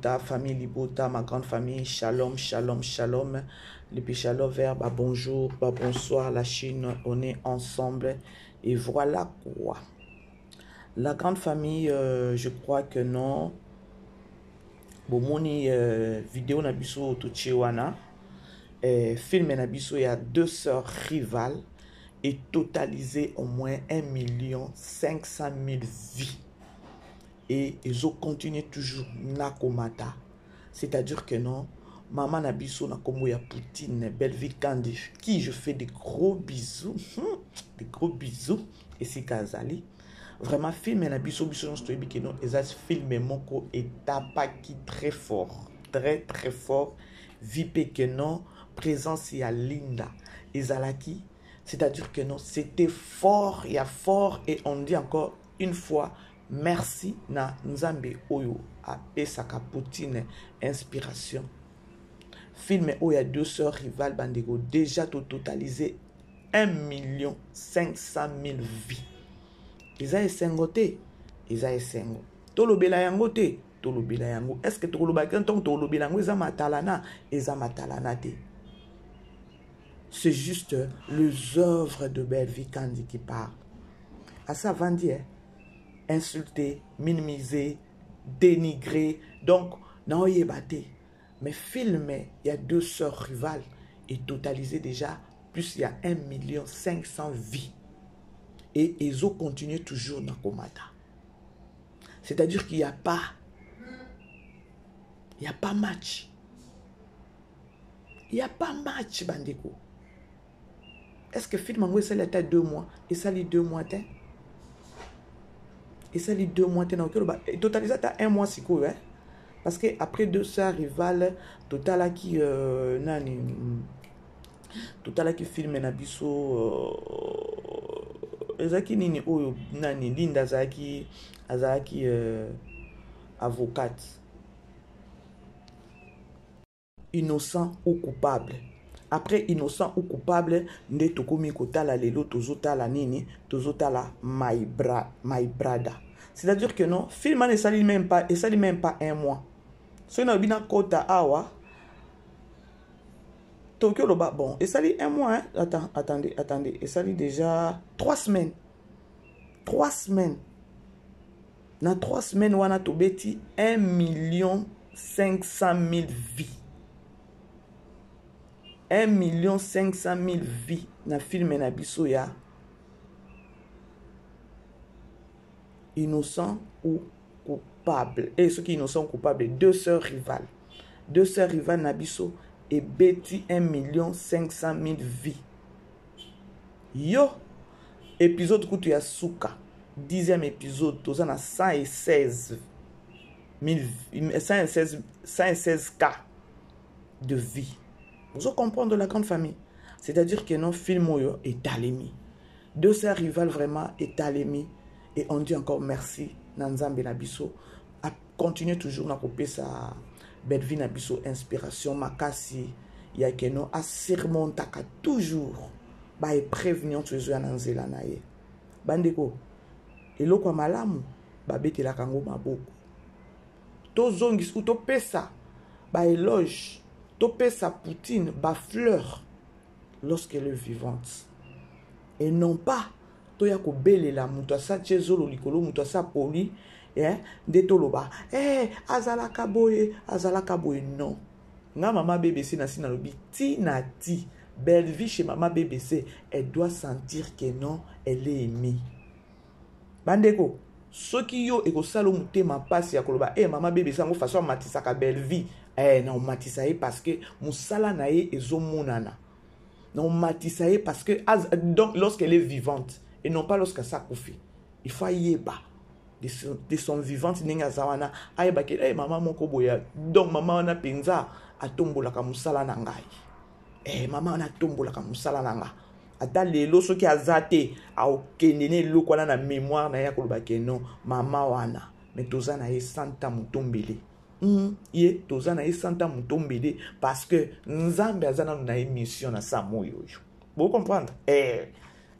Libota, famille Libota, ma grande famille, shalom, shalom, shalom. Le shalom vers bah, bonjour, bah, bonsoir, la Chine, on est ensemble. Et voilà quoi. La grande famille, je crois que non. Bomoni vidéo na biso totie wana. Film na biso ya deux sœurs rivales et totalisé au moins 1 500 000 vies. Et ils ont continué toujours na komata. C'est-à-dire que non, maman na biso na kombo ya Poutine, Bellevue Kandi, qui je fais des gros bisous, des gros bisous, et si Kazali. Vraiment, film na biso, biso nyonso toyebi ke non, eza film moko etapaki très fort, très très fort, vi pe ke non, présence ya Linda ezalaki, c'est-à-dire que non, c'était fort, ya fort, et on dit encore une fois, merci na Nzambe oyo apesaka Poutine inspiration. Film oyo ya deux sœurs rivales bandeko déjà to totalisé 1 500 000 vies. Eza esengo te, eza esengo. Tolobela yango te, tolobela yango. Est-ce que tokoloba ke ntango tolobela yango eza matalana? Eza matalana te. C'est juste les œuvres de Bellevue Kandi qui parlent. Asa vandi, hein? Insulter, minimiser, dénigrer. Donc, naoyeba te. Mais film, il y a deux sœurs rivales et totalisé déjà plus il y a 1 500 000 vies. Et ils ont continué toujours dans Komata. C'est-à-dire qu'il n'y a pas, il n'y a pas match. Il n'y a pas match, bandeko. Est-ce que film yango esali ata 2 mois? Esali 2 mois te? Esali 2 mois te na okelo ba totalisé ata 1 mois sikoyo, hein? Parce que après deux sœurs rivales, totalaki nani, totalaki film na biso ezalaki nini oyo nani Linda azalaki avocate. Innocent ou coupable. Après innocent ou coupable, nde tokomi kotala lelo tozotala nini, tozotala my bra, my brother. C'est-à-dire que non, film ne esali même pas, esali même pas un mois. Soki na bina kota awa Tokyo loba bon, esali un mois, hein? Attends, attendez, attendez, esali déjà 3 semaines. 3 semaines. Na 3 semaines wana tobeti 1 500 000 vies. 1 500 000 vies na film na biso ya innocent ou coupable. Et ce qui est innocent ou coupable, deux sœurs rivales. Deux sœurs rivales na biso ebeti 1 500 000 vies. Yo, épisode kutu ya suka, 10e épisode, toza na 116 mille, 116 cas de vie. Vous comprenez la grande famille. C'est-à-dire que non, film oyo est alemi. Deux sœurs rivales vraiment est alemi. Et on dit encore merci na Nzambe na biso. A continuer toujours na kopesa Bellevue na biso inspiration makasi ya keno a surmontaka toujours ba épreuve nyonso ezoya na nzela na ye. Bandeko, eloko ya malamu babetelaka yango maboko. Tozongisa ou topesa ba éloge, topesa Poutine ba fleur lorsqu'elle est vivante. Et non pas toya kobelela moto asa tie zolo likolo, moto asa poli, hein, nde toloba, eh, azalaka boye, azalaka boye, non. Nga mama BBC na si nalobi ti na ti. Bellevue chez mama BBC, elle doit sentir que non, elle est aimée. Bandeko, soki yo ekosala motema pasi ya koloba, eh, mama BBC yango façon amatisaka Bellevue, eh, na omatisa ye parce que mosala na ye ezomonana. Na omatisa ye parce que az, donc lorsqu'elle est vivante et non pas lorsqu'elle s'akufi. Il faut ayeba de son vivante ndenge aza wana, ayeba ke, eh, mama moko boya, donc mama wana penza atombolaka mosala na ngai. Eh, mama wana atombolaka mosala na nga. Ata lelo soki aza te, aokende ne eloko wana na mémoire na ye akoloba ke non, mama wana, mais toza na ye santa motombele. Ye toza na ye santa motombele parce que Nzambe aza nanu na ye mission na sa moyo oyo. Bo comprendre? Eh,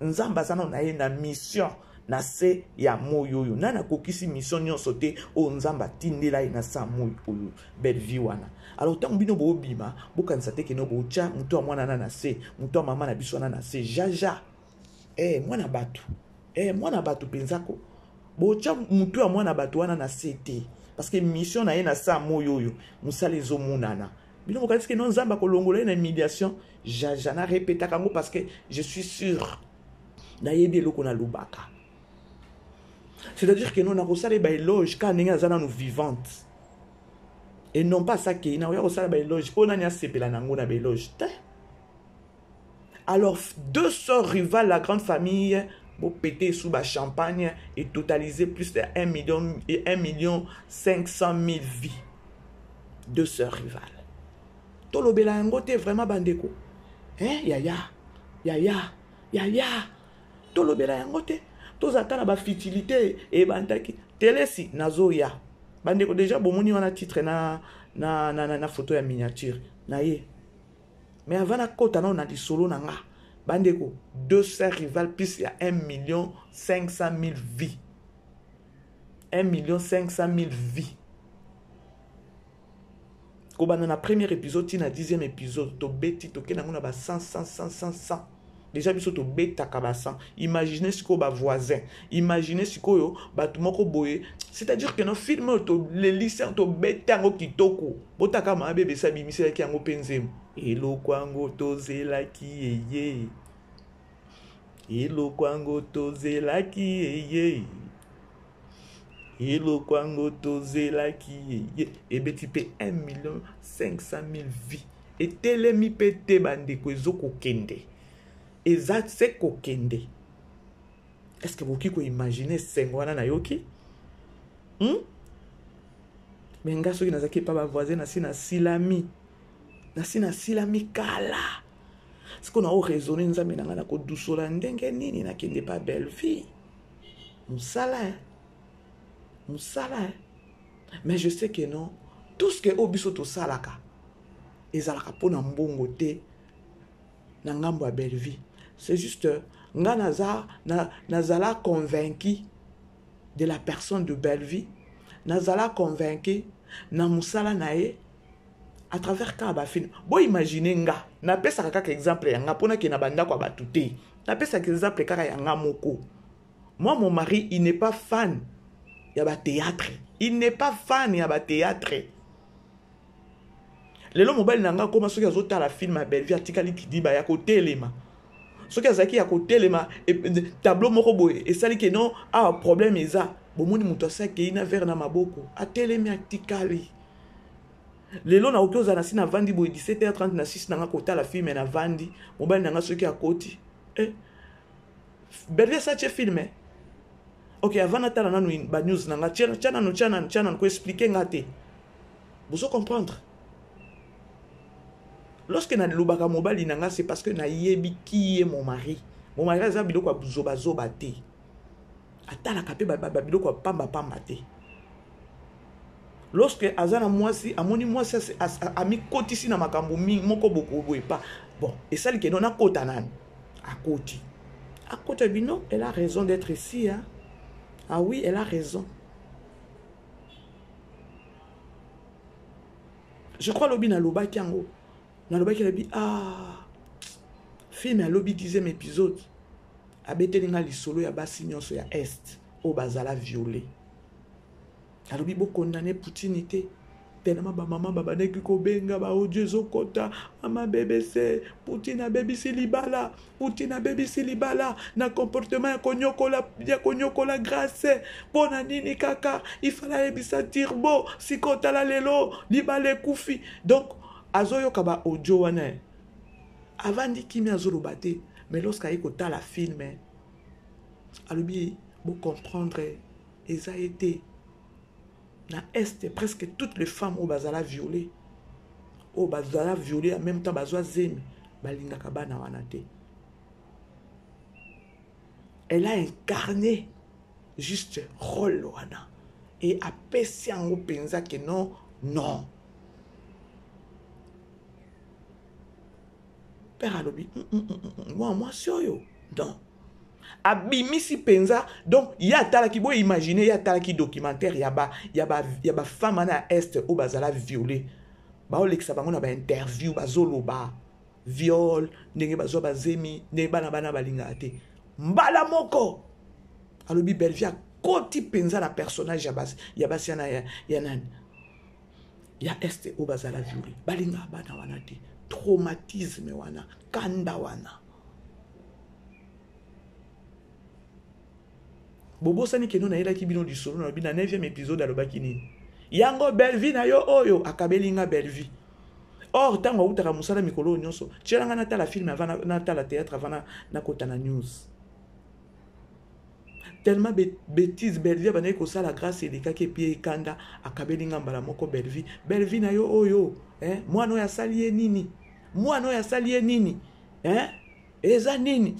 Nzambe aza nanu na ye na mission na se ya moi oyo. Nani akokisi mission nyonso te oyo Nzambe atindela ye na se ya moi oyo? Belle vie wana. Alors ntango bino boobima, bokanisa te keno botya moto ya mwana na na se, moto ya mama na biso wana na se. Jaja eh, mwana bato eh, mwana bato mpenza ko botya moto ya mwana bato wana na se te, parce que mission na ye na se ya moi oyo, mosala ezomonana. Bino bokanisi ke no Nzambe akolongola ye na humiliation? Jaja, na repetaka yango parce que je suis sûr, nayebi eloko nalobaka. C'est-à-dire que non, nakosala ye baéloge kaka ndenge aza nanu vivante, et non pas asakei nakoya kosala baéloge mpo nani asepela nango na baéloge te. Alors deux sœurs rivales, la grande famille, bopete sous ba champagne et totaliser plus de 1 million et 1 million 500 000 vies. Deux sœurs rivales, tolobela yango te vraiment bandeko, eh, yaya yaya yaya, tolobela yango te. Toza ata na bafutilité ebandaki telesi. Nazoya bandeko, déjà bomoni wana titre na photo ya miniature na ye. Mais avant nakota nano na lisolo na nga, bandeko, deux sœurs rivales, plus ya 1 million 500 000 vies, 1 million 500 000 vies, kobanda na premier épisode ti na 10e épisode. Tobeti, tokende yango na ba 100 100 100 100 100. Déjà biso tobetaka ba 100. Imagine sikoyo bavoisin, imagine sikoyo bato moko boye. C'est-à-dire que no film oyo tolelisi yango, tobeta yango kitoko. Botaka mama bebesa abimiselaki yango mpe nzembo, eloko yango tozelaki eye, eloko yango tozelaki eye, eloko yango tozelaki eye. Ebeti mpe 1 million 500 000 vie, etelemi mpe te bandeko, ezokokende, eza se kokende. Est ce que bokoki koimagine esengo wana nayoki, Me nga soki nazalaki epa bavoisin, nasi nasilami, nasi nasilami kala. Sikoyo na oraisonne, Nzambe na ngai, nakodusola ndenge nini nakende pa belle vie? Mosala, eh? Mosala, eh? Mais je sais que non, tout ce que oyo biso tosalaka ezalaka mpona mbongo te. Na ngambo ya belle vie, c'est juste nga naza na, nazala convaincu de la personne de belle vie, nazala convaincu na mosala na ye à travers kaka bafilm. Boimagine nga napesaka kaka exemple ya nga mpo nakende na bandako ya bato te, napesaka exemple kaka ya nga moko. Moi, mon mari, il n'est pas fan ya bathéâtre, il n'est pas fan ya bathéâtre. Lelo mobali na nga akoma, soki azotala film ya Bellevue, atikali kidiba ya kotelema. Soki azalaki ya kotelema, tableau moko boye esali ke non, awa problème eza. Bomoni moto asi akei na verre na maboko, atelemi, atikali. Lelo nakoki ozala nasi navandi boye 17h30 na 6 na nga kotala film, navandi, mobali na nga soki akoti, eh, Bellevue asa tie film, eh? Ok, avant natala nanu banews na nga, tia nanu, tia nanu, tia nanu, koexplike nga te. Bozo comprendre? Lorsque nalobaka mobali na nga, c'est parce que nayebi qui est mon mari. Mon mari aza biloko ya zobazoba te, atalaka mpe babiloko ya pambapamba te. Lorsque aza na mwasi, amoni mwasi amikotisi na makambo moko boye pa bon, esali ke no nakota nani, akoti, akota bino. Elle a raison d'être ici, hein? Ah oui, elle a raison. Je crois lobi nalobaki yango, nalobaki, lobi, ah, film alobi 10e épisode abeteli nga lisolo ya basi nyonso ya Est oyo bazala violé. Alobi bokondane Poutine te. Telema, bamama babandaki kobenga, baaudio ezokɔta: "Mama BBC, Poutine abebisi libala, Poutine abebisi libala na comportement ya konyokola, ya konyokola Grâce. Mpo na nini kaka ifala ayebisa Turbo? Sikoyo tala lelo libala ekufi." Donc azoyoka baaudio wana, avandi kimi, azoloba te. Mais lorsque aye kotala film, alobi bocomprendre, eza ye te. Na Est, presque toutes les femmes oyo bazala violé, oyo bazala violé, en même temps bazwa zemi, balingaka bana wana te. Elle a incarné juste rôle wana et apesi yango mpenza ke non, non. Père alobi mwa mwasi oyo, non. Abimisi mpenza, donc ye atalaki, bo imagine ye atalaki documentaire ya ba ya ba ya ba femme wana ya est oyo bazala viole, baolekisa bango na ba interview, bazoloba viol ndenge bazwa bazemi, ndenge bana bana balingaka te. Mbala moko alobi Bellevue akoti mpenza na personnage ya basi ya basi ya, ya, ya nani ya est oyo bazala viole, balingaka bana wana te, traumatisme wana, kanda wana. Bobosani keno nayelaki bino lisolo nalobi na 9e épisode alobaki nini? Yango Bellevue na yo oyo akabeli nga Bellevue. Or ntango awutaka mosala mikolo oyo nyonso, tiela nga natala film avant, natala théâtre avant nakota na news. Tellement bêtise Bellevue abandaki kosala, grâce elekaki epie ekanda, akabeli nga mbala moko Bellevue. Bellevue na yo oyo, eh, mwana oyo asali ye nini? Mwana oyo asali ye nini? Eh? Eza nini?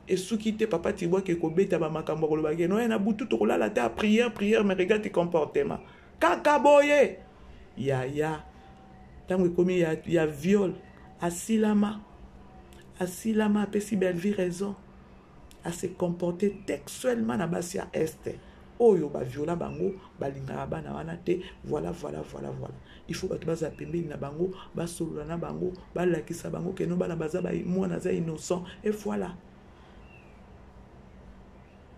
Esuki te, papa Tibwaki ekobeta bamakambo, akoloba ke noye na butu tokolala te, prière prière, mais regarde comportement kaka boye. Yaya, ntango ekomi ya, ya viol, asilama asilama, apesi Bellevue raison, ase comporter textuellement na basi ya este oyo baviola bango, balingaka bana wana te. Voilà, voilà, voilà, voilà. Il faut bato bazala pembeni na bango, basolola na bango, balakisa bango keno bana baza, mwana aza innocent. Et voilà,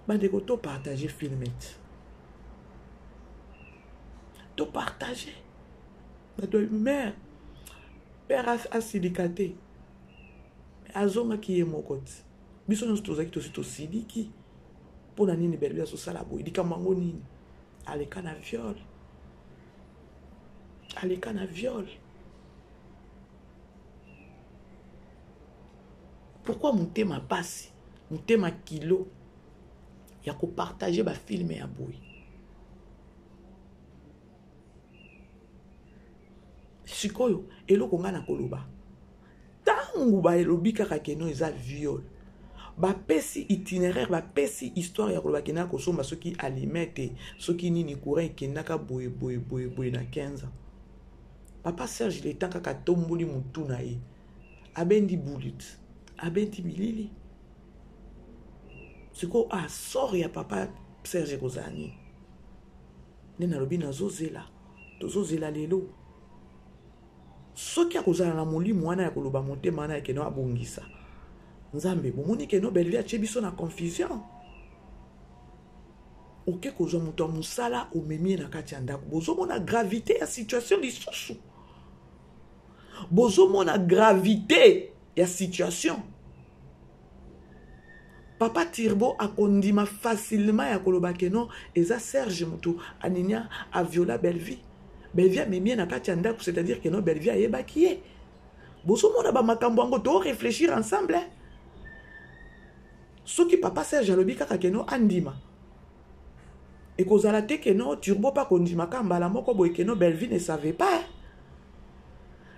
bandeko, topartage film ete topartage bato. Mare père asilika te, azongaki ye moko ti biso nyonso tozalaki tosi tosiliki. Mpo na nini Bellevue azosala boye? Likambo yango nini? Aleka na viol, aleka na viol. Pourquoi motema pasi, motema kilo ya kopartage bafilme ya boye? Sikoyo eloko ngai na koloba, ntango balobi kaka keno eza viol, bapesi itinéraire, bapesi histoire ya koloba kende akosomba soki alimete, soki nini, courant ekendaka boye boye boye boye na 15 ans. Papa Serge Letan kaka atomboli motu na ye, abendi bulit, abendi bilili. Sikoyo asor ya papa Serge ekozala nini? Nde nalobi nazozela, tozozela lelo soki akozala na molimo wana ya koloba, motema wana ya keno abongisa. Nzambe, bomoni keno Bellevue atie biso na confusion. Oke kozwa moto ya mosala, omemi ye na kati ya ndako. Bozomona gravité ya situation lisusu, bozomona gravité ya situation. Papa Tirbo akondima facilement ya koloba keno eza Serge moto aninia aviola Bellevue, Bellevue amemi ye na kati ya ndako, c'est-à-dire keno Bellevue ayebaki ye. Bozomona bamakambo yango, to réfléchir ensemble. Soki papa Serge alobi kaka keno andima, ekozala te keno Turbo mpe akondimaka mbala moko boye keno Bellevue ne savait pas.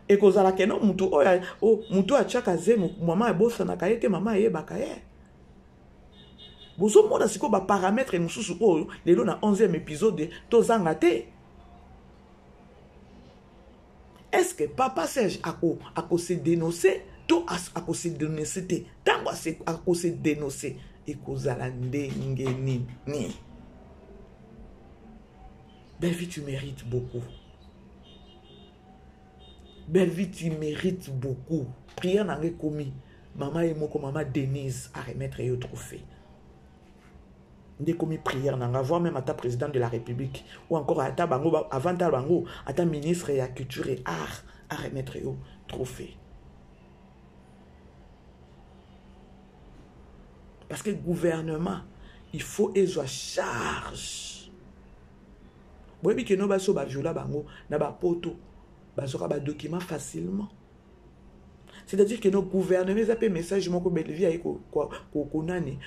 Ekozala keno mutu oyo, oh, mutu oyo atiaka zemo, mama abosanaka ye te, mama ayebaka ye. Bozomona sikoyo baparamètre mosusu oyo lelo na 11e épisode tozanga te. Est-ce que papa Serge ako ako se dénoncer to ako se dénoncer te? Ntango ako se dénoncer, ekozala ndenge nini? Bellevue, tu mérites beaucoup. Bellevue, tu mérites beaucoup. Prière na ngai ekomi mama ye moko, mama Denise, aremettre yo trophée. Nde ekomi prière na nga, voire même ata président de la République ou encore ata bango avant ta bango, ata ministre ya culture et art aremettre yo trophée, parce que gouvernement, il faut ezwa charge. Boyebi keno basi oyo baviola bango na bapoto bazwaka badocument facilement, c'est-à-dire que no gouvernement eza mpe message moko Bellevue aye konani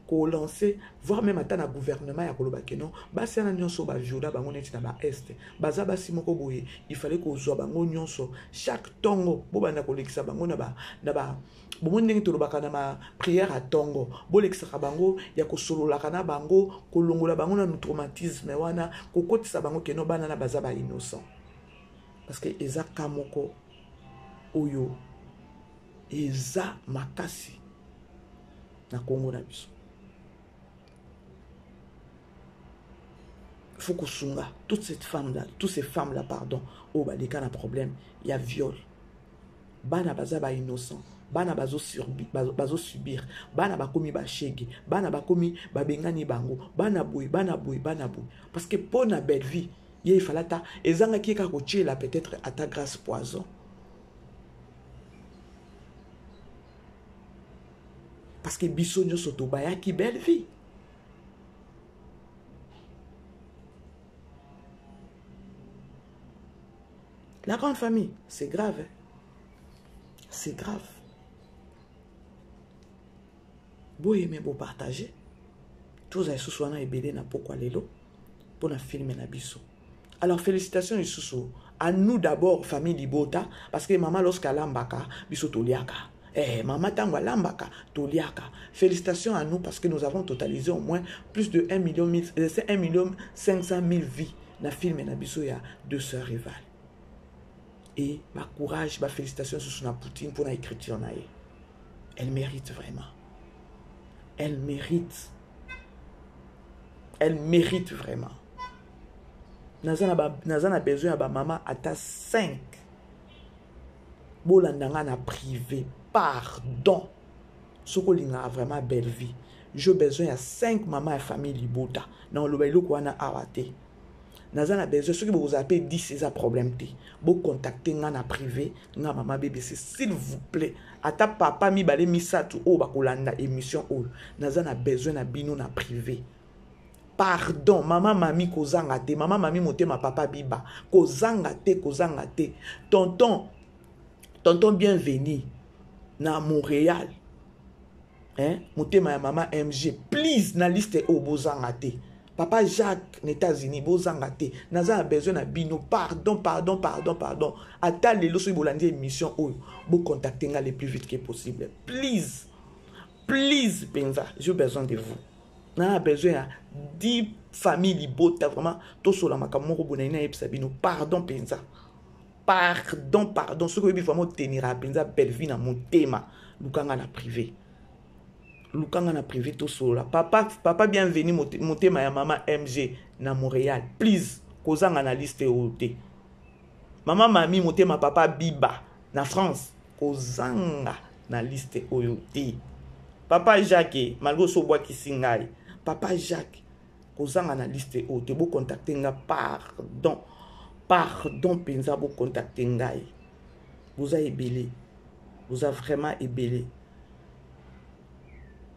kolancer, voire même ata na gouvernement ya koloba keno basi wana nyonso baviola bango neti na baeste, baza basi moko boye, il fallait kozwa bango nyonso, chaque ntongo bobanda kolekisa bango na ba, na ba bomoni ndenge tolobaka na baprière ya ntongo, bolekisaka bango ya kosololaka na bango, kolongola bango na traumatisme wana, kokotisa bango keno bana na baza bainnocent, parce que eza ka moko oyo eza makasi. Na Congo na biso. Il faut kosunga toute cette femme là, toutes ces femmes là pardon, oyo baleka na problème ya viol. Bana baza ba innocent, bana bazo bazo subir, bana bakomi ba shege, bana bakomi babengani bango, bana boye, bana boye, bana boye. Parce que mpo na belle vie, ye il fallait ata ezangaki ye kaka kotiela peut-être ata grâce poison. Parce que biso nyonso tobayaki belle vie. La grande famille, c'est grave. Hein? C'est grave. Boyeme bopartage. Tozala lisusu wana ebele na pokwa lelo mpo na filme na biso. Alors félicitations lisusu à nous d'abord famille Libota parce que maman lorsque alambaka biso toliaka. Eh, maman tango alambaka toliaka. Félicitations à nous parce que nous avons totalisé au moins plus de 1 million, 1 million 500 000 vies na film na biso ya deux sœurs rivales. Et ba courage, ba félicitations lisusu na Poutine pour na écriture na ye. Elle mérite vraiment. Elle mérite. Elle mérite vraiment. Naza na, ba, naza na besoin ya ba mama ata 5. Bolanda nga na privé. Pardon. Soki olingaka vraiment belle vie. J'ai besoin ya 5 mama ya famille libota. Na oloba eloko wana awa te. Naza na besoin soki bokozala pe 10 eza problème te. Bo contacter nga na privé nga mama BBC s'il vous plaît. Ata papa mibale misato oyo bakolanda émission oyo. Naza na besoin na bino na privé. Pardon, mama mami kozanga te, mama mami motema papa biba, kozanga te, kozanga te. Tonton, tonton bienvenue na Montréal. Hein? Motema ya mama MG, please na liste oyo bozanga te. Papa Jacques na États-Unis bozanga te. Naza na besoin na bino. Pardon, pardon, pardon, pardon. Ata lelo soki bolandi émission oyo, bo contacter nga le plus vite que possible. Please. Please penza, j'ai besoin de vous. Na besoin ya 10 famille libota vraiment tosola makambo moko boye na yebisa bino. Pardon penza. Pardon, pardon. Soki oyebi vraiment tenira penza belle vie na motema, lukanga na privé. Lukanga na privé tosolola. Papa, papa bienvenue motema ya mama MG na Montréal. Please, kozanga na liste oyo te. Mama mami motema papa Biba na France, kozanga na liste oyo te. Papa Jacques, malgré so obwakisi ngai. Papa Jacques, kozanga na liste oyo te. Bo contacter nga pardon. Pardon penza bo contacter ngai. Boza ebele. Boza vraiment ebele.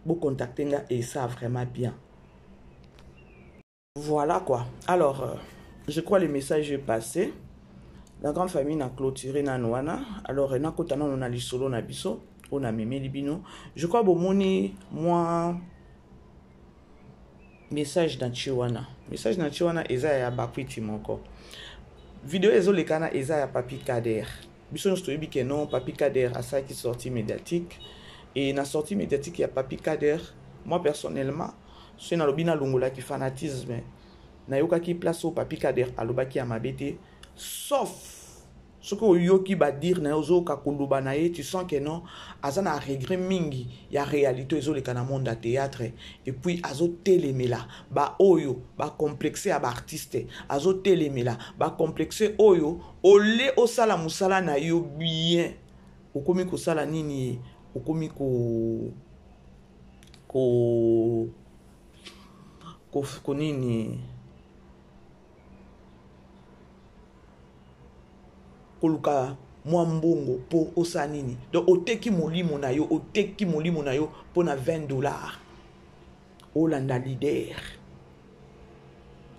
Bo contacter nga et ça vraiment bien. Voilà quoi. Alors, je crois le message est passé. La grande famille n'a clôturé nanu wana. Alors, na kota nanu na lisolo na biso. On a memeli bino. Je crois bomoni moi message na chiwana. Message na chiwana eza ya bakwiti moko. Vidéo ezolekana eza ya Papi Kader. Biso nyonso toyebi ke non Papi Kader asalaki sortie médiatique. Et na sortie médiatique ya Papi Kader, moi personnellement, soki nalobi nalongolaki fanatisme, nayokaki place oyo Papi Kader alobaki ya mabe te, sauf soki oyoki ba dire na ye, ozoyoka koloba na ye, tu sens que non, aza na regret mingi ya réalité ezoleka na monde ya théâtre, et puis azotelemela ba oyo ba complexe ya ba artiste, azotelemela ba complexe oyo ole osala mosala na yo bien, okomi kosala nini, okomi ko ko ko ko nini, koluka mwa mbongo po osala nini. Donc oteki molimo na yo, oteki molimo na yo po na 20 $. Olanda leader.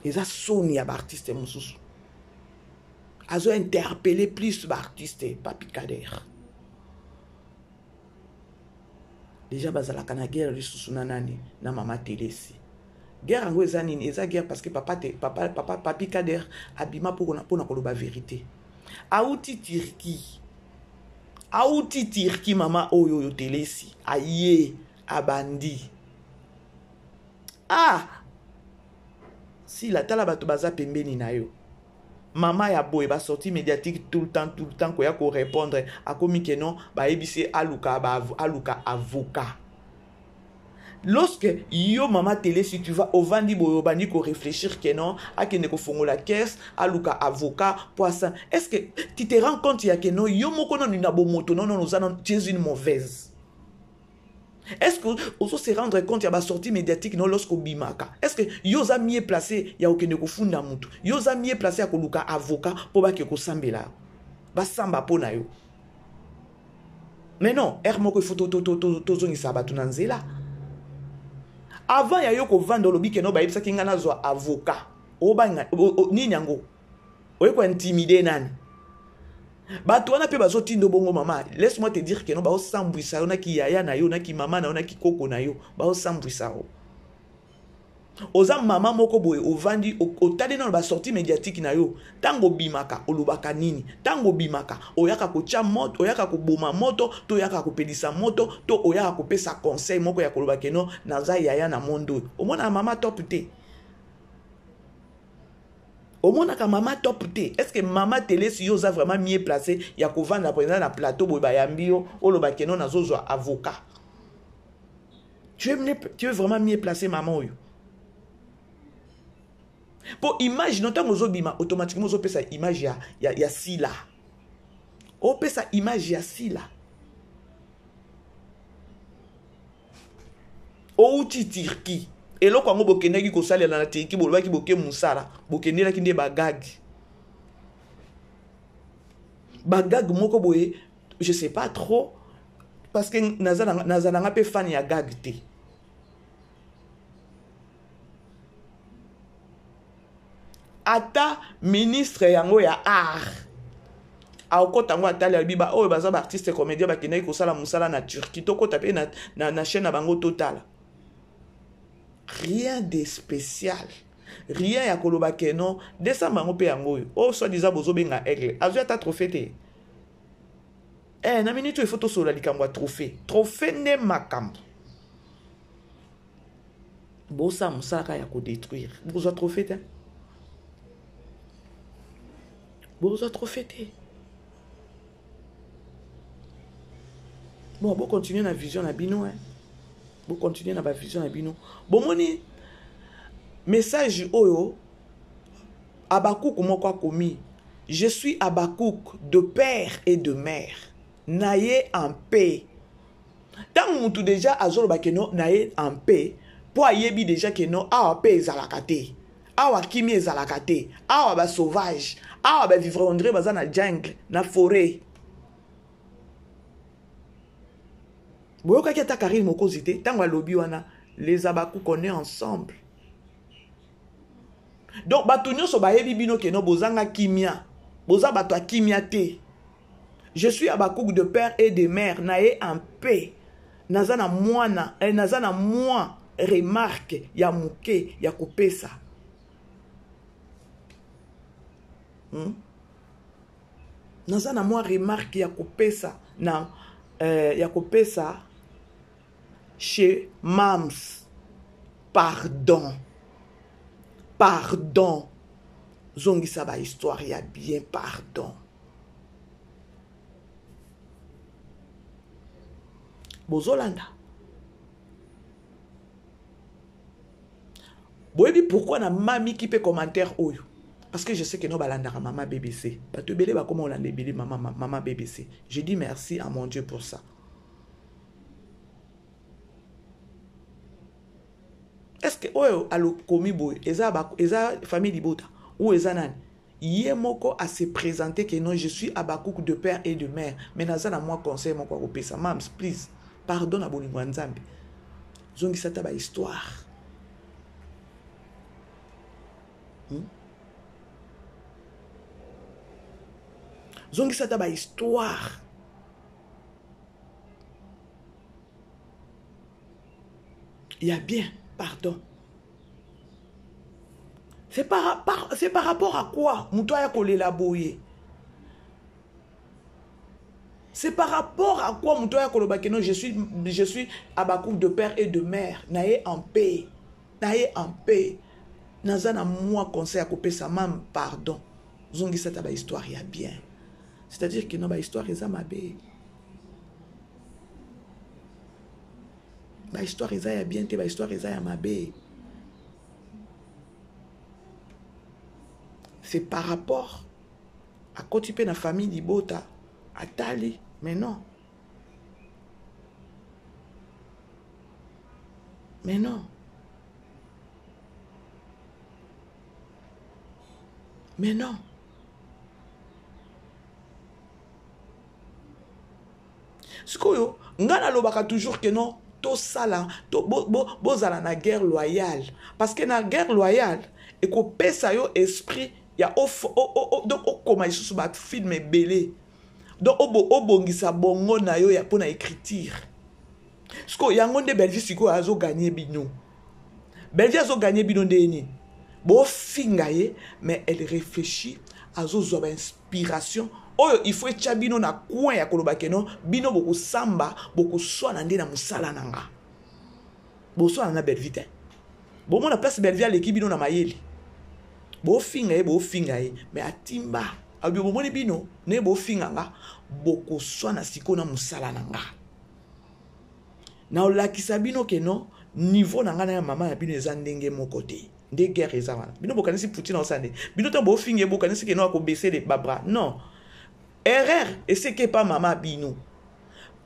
Eza soni ya ba artiste mosusu. Azo interpeller plus ba artiste Papi Kader. Déjà bazalaka na guerre lisusu na nani, na mama Telesi. Guerre yango eza nini? Eza guerre parce que papa te, papa, papa, Papi Kader abima po na, po na koloba vérité. Auti Turquie. Auti Turquie mama oyo oyo Telesi. Aye abandi. Ah! Sila tala bato baza pembeni na yo. Mama ya boye ba sortie médiatique tout le temps, tout le temps koya ko répondre akomi ke non bayebisi aluka ba aluka avocat. Lorsque yo mama télé, si tu vas ovandi boye, obandi ko réfléchir que non, akende kofongola caisse, aluka avocat po asa, est ce que tu te rends compte ya que non, yo moko nanu na bomoto, non, non, oza non, tu es une mauvaise? Est ce que ozo se rendre compte ya basortie médiatique no lorsque obimaka? Est ce que yo oza mieux placé ya kokende kofunda mutu? Yo oza mieux placé ya koluka avocat mpo bake kosambela, basamba mpo na yo? Mais non, heure moko il faut tozongisa bato na nzela. Avant ya yo kovanda, olobi que non, bayebisaki ngai nazwa avocat. Obanga nini yango? Oye kointimider nani? Bato wana mpe bazotinda bongo. Mama, laisse moi te dire que non, baosambwisa yo naki yaya na yo, naki mama na yo, naki koko na yo, baosambwisa yo. Oza mama moko boye, ovandi, otali nano basortie médiatique na yo. Ntango obimaka, olobaka nini? Ntango obimaka, oyaka kotya moto, oyaka koboma moto, to oyaka kopelisa moto, to oyaka kopesa conseil moko ya koloba que non, naza yaya na monde oyo? Omonaka mama top te, omonaka mama top te. Est ce que mama Telesi, yo oza vraiment mieux placé ya kovanda mpenza na plateau boye, bayambi yo, oloba que non, nazozwa avocat? Tu es vraiment mieux placé, mama oyo? Mpo image no, ntango ozobima, automatiquement ozopesa image ya sila, opesa image ya sila. Outi Turquie, eloko yango bokendaki kosalela na Turquie, bolobaki boke mosala, bokendelaki nde bagag, bagag moko boye, je sais pas trop, parce que naza nanga mpe fan ya gag te. Ata ministre yango ya art akokɔta yango, atali, alobi ba oyo baza baartiste comédien bakendaki kosala mosala na Turquie, tokɔta mpe na chaîne na bango, totala. Rien de spécial, rien ya koloba que non. Décembre yango mpe yango oyo, oyo soi-disant bozobenga Aigle, azwi ata trophée te. Na minute oyo, il faut tosolola likambo ya trophée. Trophée nde makambo. Bosala mosala kaka ya kodétruire, bokozwa trophée te, bokozwa trophée te. Bon, bocontinue na vision na bino, hein. Bocontinue na bavision na bino. Bomoni message oyo Abakuku moko akomi: "Je suis Abakouk de père et de mère, na ye en paix." Ntango mutu déjà azoloba que non, na ye en paix, mpo ayebi déjà que non, awa mpe ezalaka te, awa kimi ezalaka te, awa basauvage, awa bavivre on dirait baza na jungle, na forêt. Boyokaki ata Karine Mokozi te ntango alobi wana: "Les Abakouk, on est ensemble." Donc bato nyonso bayebi bino que non, bozanga kimia, boza bato ya kimia te. "Je suis Abakouk de père et de mère, na ye en paix. Naza na mwana, naza na mwa remarque ya moke ya kopesa, Naza na mwa remarque ya kopesa na ya kopesa chez Mams. Pardon, pardon, zongisa bahistoire ya bien, pardon." Bozolanda, boyebi pourquoi na mamiki mpe commentaire oyo? Parce que je sais que no balandaka mama BBC. Bato ebele bakoma olanda ebele mama, mama BBC. Je dis merci à mon Dieu pour ça. Est ce que oyo alokomi boye eza famille libota ou eza nani? Ye moko ase présenter que non, je suis Abakouk de père et de mère, mais naza na mwa conseil moko akopesa. Mams, please, pardon, na bolingo ya Nzambe, zongisa ata bahistoire, Zongisa ata bahistoire ya bien, pardon. C'est par rapport à quoi moto aya kolela boye? C'est par rapport à quoi moto aya koloba que non, je suis Abakouk de père et de mère, na ye en paix, na ye en paix, naza na mwa conseil ya kopesa mam, pardon, zongisa ata bahistoire ya bien? C'est-à-dire que no, bahistoire eza mabe. Bahistoire eza ya bien te, bahistoire eza ya mabe. C'est par rapport akoti mpe na famille libota atali, mais non. Mais non. Mais non. Sikoyo, nga nalobaka toujours que non, tosala, to, bo, bo, bozala na guerre loyale. Parce que na guerre loyale, ekopesa yo esprit ya of, o, o, o, donc okoma lisusu ba film ebele. Donc obongisa bongo na yo ya pona écriture. Sikoyo yango nde Bellevue sikoyo azo gagner bino. Bellevue azo gagner bino nde nini? Bofinga ye, mais elle réfléchit, azozwa ba inspiration oyo il faut etya bino na coin ya koloba ke non, bino bokosamba, bokoswana nde na mosala na nga. Boswana na Bellevue te. Bomona place Bellevue aleki bino na mayele. Bofinga ye, bofinga ye, mais atimba. Abi bomoni bino, ne bofinga nga, bokoswana sikoyo na mosala na nga. Na olakisa bino ke non, niveau na nga na ya mama na bino eza ndenge moko te. Nde guerre eza wana. Bino bokanisi Poutine osala nde. Bino tango bofinga ye, bokanisi ke non akobaisser les ba bras. Non. Erreur eseke pa mama bino.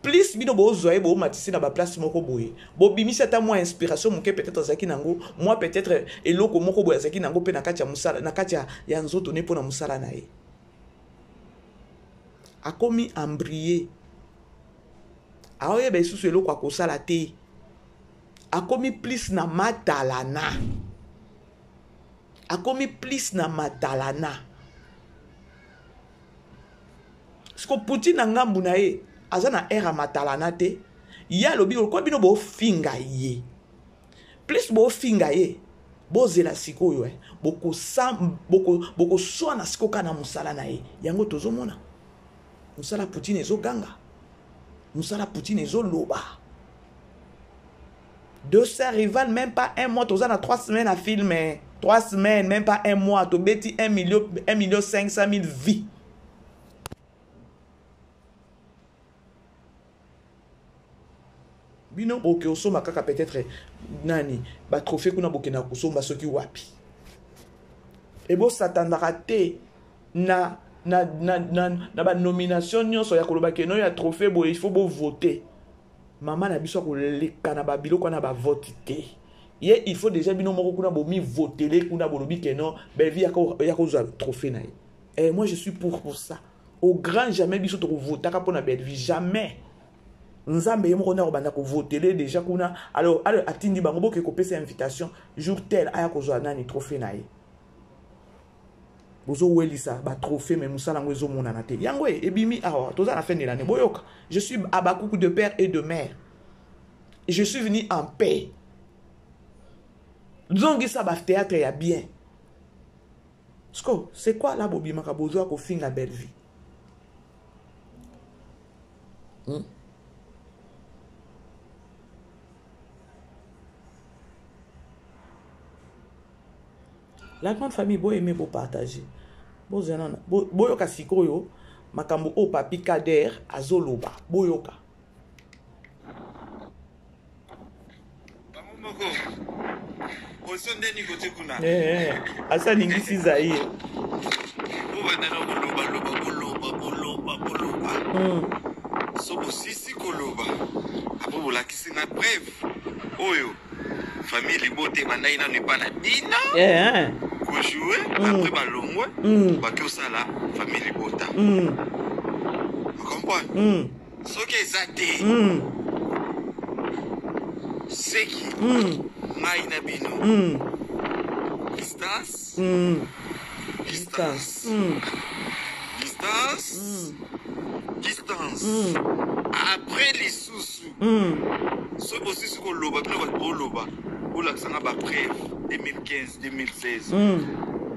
Plus bino bozwa ye bomatisi na ba place moko boye. Bobimisi ata mwa inspiration moke peut-être azalaki nango, mwa peut-être eloko moko boye azalaki nango pe na kati ya mosala, na kati ya nzoto ne pona mosala na ye. Akomi embrouillé. Aoyeba lisusu eloko akosala te. Akomi plus na matalana. Akomi plus na matalana. Siko Poutine na ngambu na ye, aza na air ya matalana te. Ye alobi lokola bino bofinga ye. Plus bofinga ye, bozela sikoyo, eh. Bokoswana sikoyo kaka na mosala na ye. Yango tozomona. Mosala Poutine ezoganga. Mosala Poutine ezoloba. Deux sœurs rivales, même pas un mois, toza na 3 semaines à filmer. 3 semaines, même pas un mois, tobeti un million, un million cinq cent mille vies. Bino boke osomba kaka peut-être nani ba trophée kuna bokenda kosomba soki wapi. Et bo s'attendra te na na na na na ba nomination nyonso ya koloba ke no ya trophée boye il faut bo voter. Mama na biso akoleka na ba biloko na ba vote te. Ye il faut déjà bino moko kuna bomi votele kuna bolobi ke non Bellevue ya kozwa trophée na ye. Et moi je suis pour ça. Au grand jamais biso toko votaka pona Bellevue jamais. Nzambe ye moko nde akobanda kovotele déjà kuna. Alors, alors atindi bango boke kopesa invitation jour tel aya kozwa nani trophée na ye. Bozowelisa ba trophée mais mosala yango ezomonana te. Yango e, ebimi awa, toza na fin de l'année. Boyoka, je suis Habacuc de père et de mère. Je suis venu en paix. Zongisa ba théâtre ya bien. Sko, c'est quoi là bobimaka bozwa kofinga Bellevue? La grande famille, bo aimer, bo partager. Bo zana, bo, boyoka sikoyo makambo oyo Papi Kader azoloba. Boyoka. Bango moko. Oso nde ni kote kuna. Eh, eh. Asa ningisi Zaire. Bobanda na koloba, loba, koloba, koloba, koloba. So bosisi koloba. Apo bolakisi na preuve oyo famille libote bandaki nanu epa na bino. Eh, eh. Kojouer, après balongwe, baki osala famille libota. Comprendre? Soki eza te. Seki. Ngai na bino. Distance. Distance. Distance. Distance. Après lisusu. Soki bosisi koloba, bino bato boloba, bolakisa nga ba preuve 2015, 2016.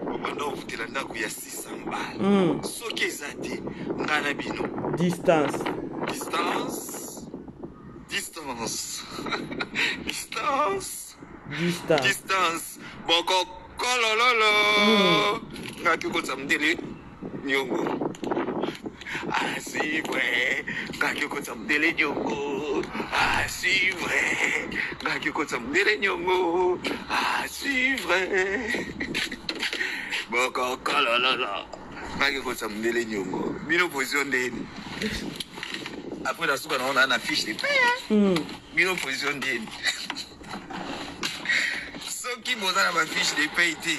Bobanda kofutela ndako ya 600 balles. Soki eza te, nga na bino. Distance. Distance. Distance. Distance. Distance. Distance. Boko kolololo. Nga ki kotsa mdele nyongo. À suivre. Ngaki okotisa mondele nyongo. À suivre. Ngaki okotisa mondele nyongo. À suivre. Bokokolololo. Ngaki okotisa mondele nyongo. Bino position ndeni. Après na suka na na fiche de paie. Bino position ndeni. Soki boza na ba fiche de paie te,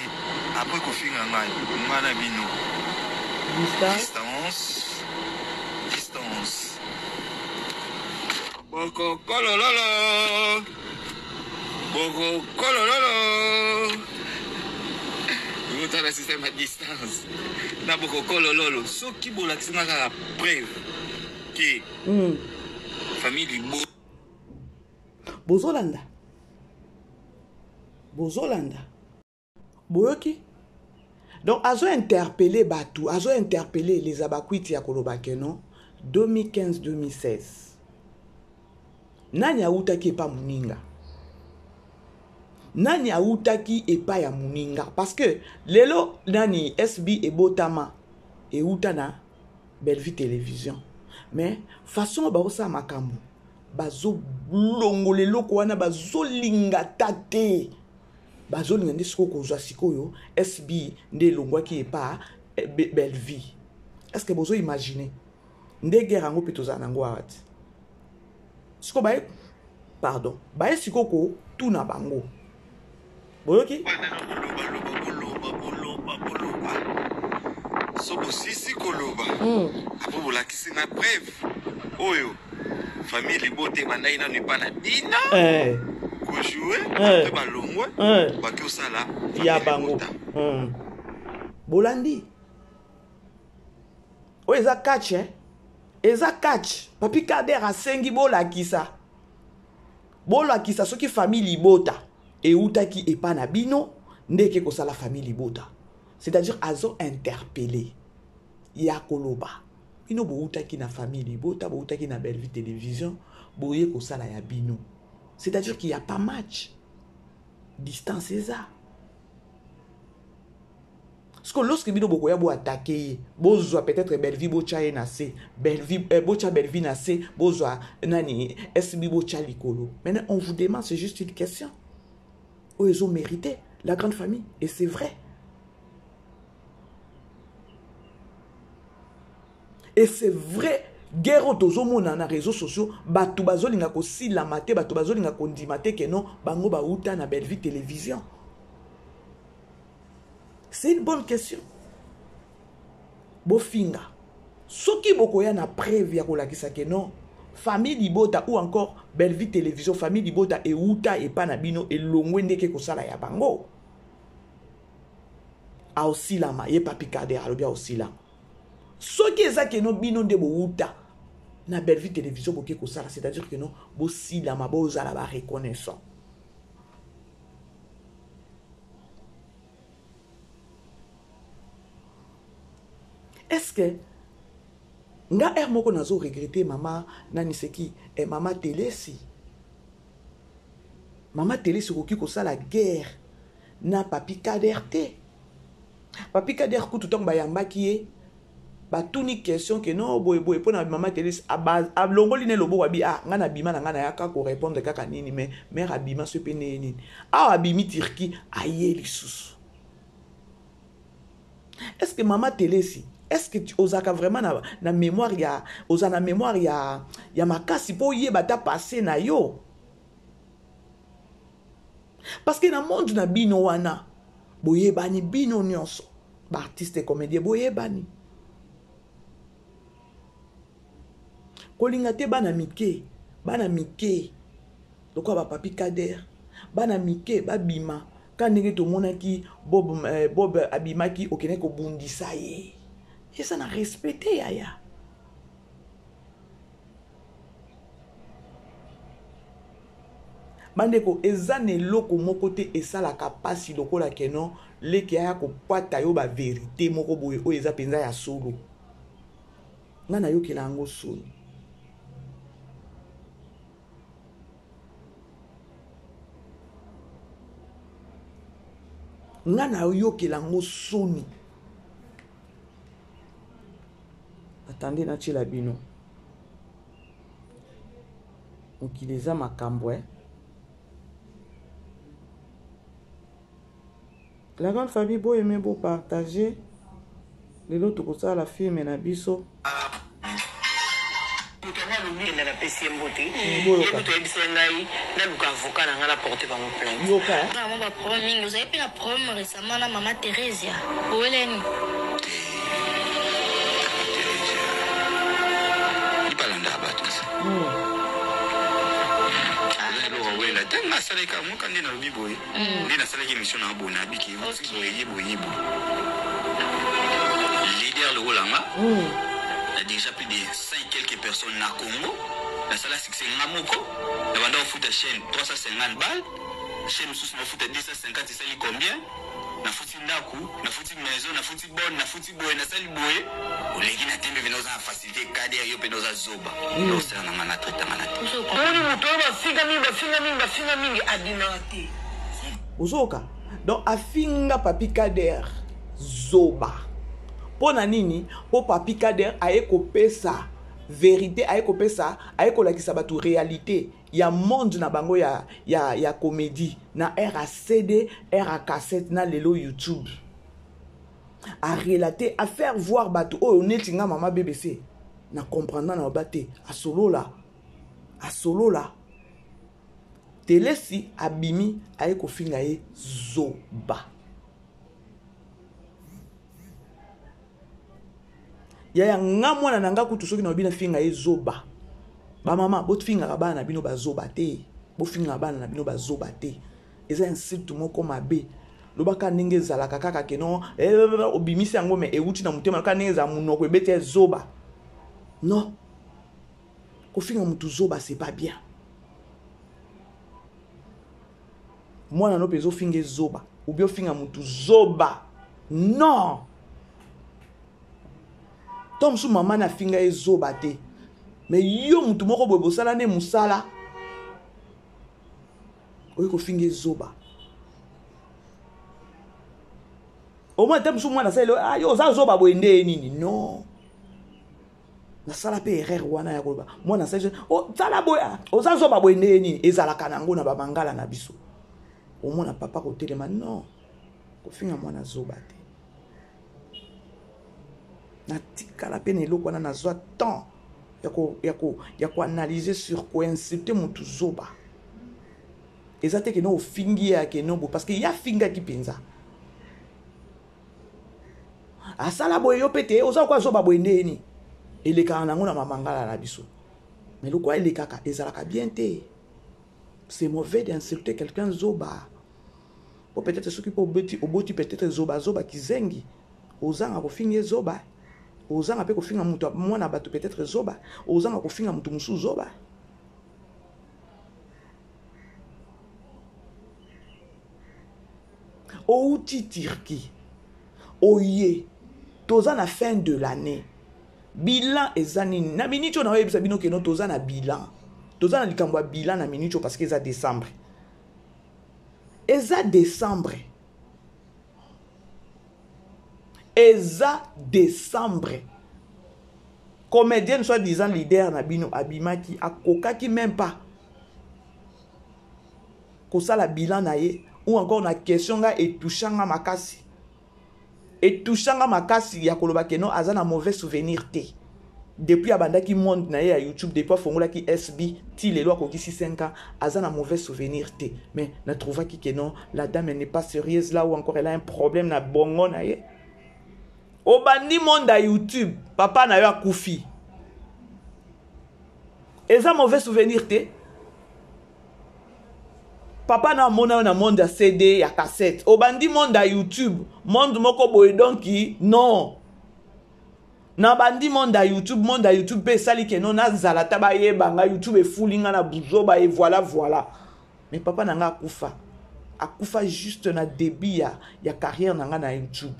après kofinga ngai, ngai na bino. Distance, distance. Bokokolololo. Bokokolololo. Botala système à distance. Na bokokolololo. Soki bolakisi nga kaka preuve ke famille libo. Bozolanda. Bozolanda. Boyoki? Donc azo interpeller batu, azo interpeller les abakwiti ya koloba ke non 2015-2016. Nani autaki epa muninga? Nani autaki epa ya muninga? Parce que lelo nani SB ebotama euta na Bellevue Télévision. Mais façon baosala makambo bazolongola eloko wana, bazolinga ta te. Bazolinga nde sikoyo kozwa sikoyo SB nde elongwaki epa Bellevue. Est-ce que bozo imaginer nde guerre yango mpe tozala nango awa ti? Sikoyo baye, pardon, baye sikoyo kotuna bango. Boyoki? Boloba, boloba, boloba, boloba. So bosisi koloba. Apo bolakisi na preuve oyo famille libote bandai nanu epa na bino. Kojouer, après balongwe, baki osala ya bango. Bolandi. Oyo eza catch, eh? Eza catch. Papi Kader asengi bolakisa. Bolakisa soki famille libota eutaki epa na bino ndeke kosala famille libota. C'est-à-dire azo interpeller ya koloba. Bino boutaki na famille libota, boutaki na Bellevue Télévision, boye kosala ya bino. C'est-à-dire qu'il y a pas match. Distance eza. Parce que lorsque bino bokoya bo attaquer ye, bozwa peut-être Bellevue bocha ye na se, Bellevue bocha Bellevue na se, bozwa nani SB bocha likolo. Maintenant on vous demande, c'est juste une question. Oyo ezo mérité la grande famille, et c'est vrai. Et c'est vrai, guerre oyo tozomona na réseaux sociaux, bato bazolinga kosilama te, bato bazolinga kondima te ke non, bango bauta na Bellevue Télévision. C'est une bonne question. Bofinga. Soki bokoya na preuve ya kolakisa ke non, famille libota ou encore Bellevue Télévision, famille libota euta epa na bino elongwe ndeke kosala ya bango. Aosilama, ye Papi Kader alobi aosilama. Soki eza ke non bino nde bouta na Bellevue Télévision boke kosala, c'est-à-dire que non bosilama, bozala ba reconnaissant. Est-ce que nga er moko nazo regretter mama nani seki eh, mama Telesi? Mama Telesi okoki kosala guerre na Papi Kader te. Papi Kader kutu ntango bayambaki ye batuni question ke non boye boye pona mama Telesi alongoli ne loboko abi ah nga na bima na nga na yaka ko répondre kaka nini mais mère abima so pe ne nini. Awa abimi Turquie aye lisusu. Est-ce que mama Telesi, est-ce que tu ozaka vraiment na, na mémoire ya oza na mémoire ya ya makasi po yeba ta passé na yo? Parce que na monde na bino wana boyebani bino nyonso ba artiste et comédien boyebani. Kolinga te bana mike, bana mike lokola ba Papi Kader, bana mike babima ka ndenge tomonaki Bob, Bob abimaki okende kobundisa ye. Eza na respecte yaya. Bandeko, eza na eloko moko te esalaka pasi lokola ke non leki aya kopwata yo ba vérité moko boye oyo eza penza ya solo. Nga nayokela yango soni. Nga nayokela yango soni. Attendez natiela bino. Mokili eza makambo eh. La grande famille bo aimer bo partager. Lelo tokosala film na biso. Moto yango alobi enda napesi ye mbote ye kutu ayebisa ngai naluka avocat na ngai na porte bango plainte. Yoka eh. Vraiment ba problème mingi ozali mpe na problème récemment na mama Theresia owelani ntango asalaki yango ka nde nalobi boye nde nasalaki émission na boye nabiki boye ye boye ye boye leader lokola nga na déjà plus de 5 quelques personnes na Congo nasala succès nga moko na banda kofuta chaîne 350 balles chaîne mosusu nafuta 250 esali combien nafuti ndako nafuti maison nafuti bonne nafuti boye nasali boye oleki na tembe mpena oza na facilité kader yo mpena oza zoba osala na nga na traitanga na te. Omoni moto oyo bafinga mingi bafinga mingi bafinga mingi abimaka te. Ozoyoka? Donc afinga Papy Kader zoba. Mpo na nini? Mpo Papy Kader aye kopesa verite, aye kopesa, aye kolakisa bato realite ya monde na bango ya, ya, ya comédie na ère ya CD, ère ya cassette na lelo YouTube. A relater, a faire voir bato oyo neti nga mama BBC na comprendre na ba te, asolola. Asolola. Telesi abimi aye kofinga ye zoba. Yaya nga mwana na nga kutu soki nalobi nafinga ye zoba. Ba mama bofingaka bana na bino bazoba te. Bofingaka bana na bino bazoba te. Eza insulte moko mabe. Lobaka ndenge ezalaka kaka ke non, eh, obimisi yango mais ewuti na motema kaka ndenge ezala munoko ebeti ya zoba. Non. Kofinga mutu zoba c'est pas bien. Mwana no pezo finga zoba ou bien finga mutu zoba. Non. Tom su mama na finga ye zoba te. Mais yo mutu moko boye bosala ne musala. Oyi kofinga zoba. Au moins te musu mwana sala ah yo oza zoba boye nde nini? Non. Nasala pe erreur wana ya koloba mwana asali oh, sala boye ah, oza zoba boye ndenge nini ezalaka nango na bamangala na biso omona papa kotelema non kofinga mwana zoba te natikala pe na eloko wana nazwa temps ya koanalyse sur koinsulte motu zoba eza te keno ofingi ye akeno bo parce que ye afingaki mpenza asala boye yo pe te oza kwa zoba boye nde nini elekaka nango na mamangala na biso mais lokola elekaka ezalaka bien te c'est mauvais d'insulter quelqu'un zoba po peut-être soki po obeti oboti peut-être zoba zoba kizengi ozanga kofinga ye zoba ozanga pe kofinga moto mwana bato peut-être zoba ozanga kofinga moto mosusu zoba Outi Turquie oye toza na fin de l'année bilan eza nini na minute oyo naoyebisa bino keno toza na bilan toza na likambo ya bilan na minute oyo parce que eza décembre eza décembre eza décembre comédienne soit disant leader na bino abimaki akokaki même pas kosala bilan na ye ou encore na question nga etoucha nga makasi etoucha nga makasi ya koloba ke non aza na mauvais souvenir te depuis abandaki monde na ye ya YouTube depuis afongolaki SB ti lelo akokisi 5 ans aza na mauvais souvenir te mais na trouvaki ke non la dame elle n'est pas sérieuse là ou encore elle a un problème na bongo na ye obandi monde ya YouTube papa na yo akufi eza mauvais souvenir te papa na amona yo na monde ya CD ya cassette obandi monde ya YouTube monde moko boye donc non na bandi monde ya YouTube monde ya YouTube mpe esali ke non nazala ata bayeba nga YouTube efuli nga na buzoba et voilà voilà mais papa na nga akufa akufa juste na début ya, ya carrière na nga na YouTube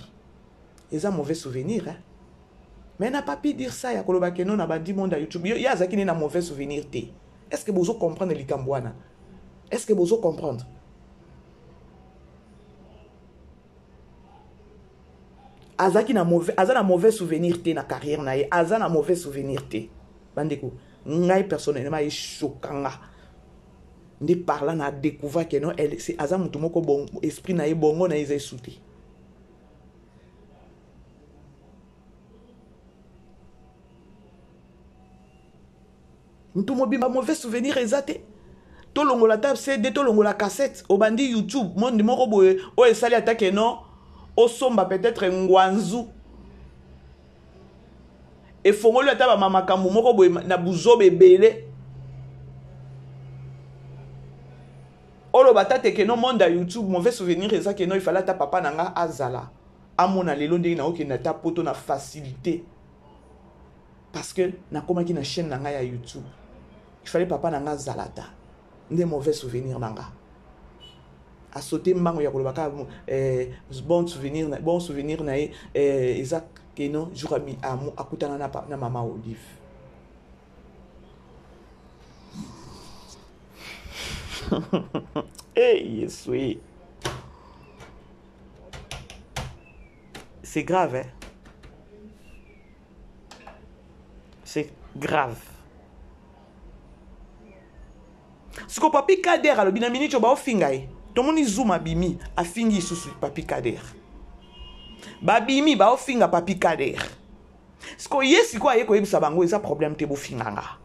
eza mauvais souvenir hein? Mais na pas pu dire ça ya koloba ke non na bandi monde ya YouTube ye azalaki ne na mauvais souvenir te est-ce que bozo comprendre likambo wana est-ce que bozo comprendre Azalaki na mauvais, aza na mauvais souvenir te na carrière na ye, aza na mauvais souvenir te. Bandeko, ngai personnellement echoka nga nde par là na découvert que non, elle c'est aza mutu moko bon esprit na ye bongo na ye eza esu te. Mutu mobimba mauvais souvenir eza te. Tolongola ata CD, tolongola cassette, obandi YouTube, monde moko boye oyo esali ata que non osomba peut-être ngwanzu. Efongoli ata ba makambo moko boye na buzoba ebele. Oloba ata te que non monde ya YouTube mauvais souvenir eza que non, il fallait ata papa na nga azala amona lelo ndenge naokende ata poto na facilité. Parce que nakomaki na chaîne na nga ya YouTube. Il fallait papa na nga azala ata nde mauvais souvenir na nga. A sauter mbango ya koloba kaka, bon souvenir na, bon souvenir na ye, eza que non, jour ami, amu, akutana na pa, na mama Olive. Eh, Yesu. C'est grave, hein? C'est grave. Siko Papi Kader alobi na minute ba ofinga ye. Tomoni Zuma bimi afingi lisusu Papi Kader. Ba bimi ba ofinga Papi Kader. Siko ye siko aye koyebisa bango eza problème te bofinga nga.